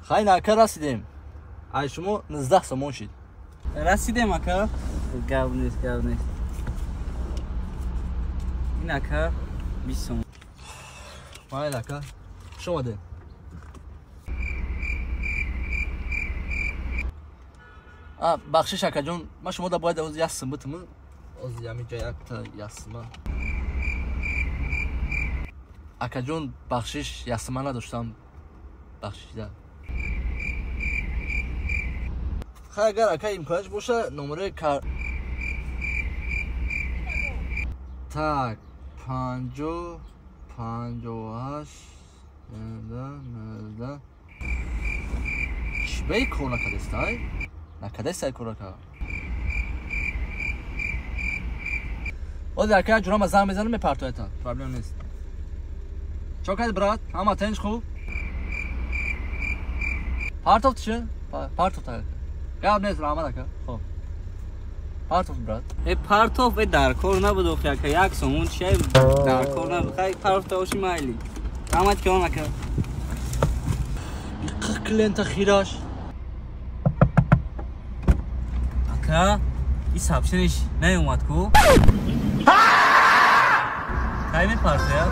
Хайна ака, расидем. Ай шумо 19 сомон шид. Расидем, ака, гап нест, гап нест. Ин, ака, 20 сомон. Майли, ака, хуш омадем. Бахшиш, акаҷон, ман шумо да бояд оз як сум битуму. Оз ҳамиҷа якта ясима. Акаҷон, бахшиш, ясима надоштам, бахшида. Хай, агар, ака, имконаш боша, номерои кар так 50 58 19. Чӣ баи кор накардестай? Накардестай кор, ака. Ози, ака, ҷурама занг мезанам, мепартоятан, проблем нест. Чо карди, брат? Ҳама тинч, хуб? Партофт чи? Партофт, ака, гап нест, раҳмат, ака. Хоб, партофт, брат. Э, партоф, э, дар кор набуд охи, ака, 1 сомон чия, дар кор набуд. Хай, партофта оши, майли, раҳмат киён, ака. Иқа клиента хираш. Ака, и сообщение ш наёмад ку? Кай мепартояд?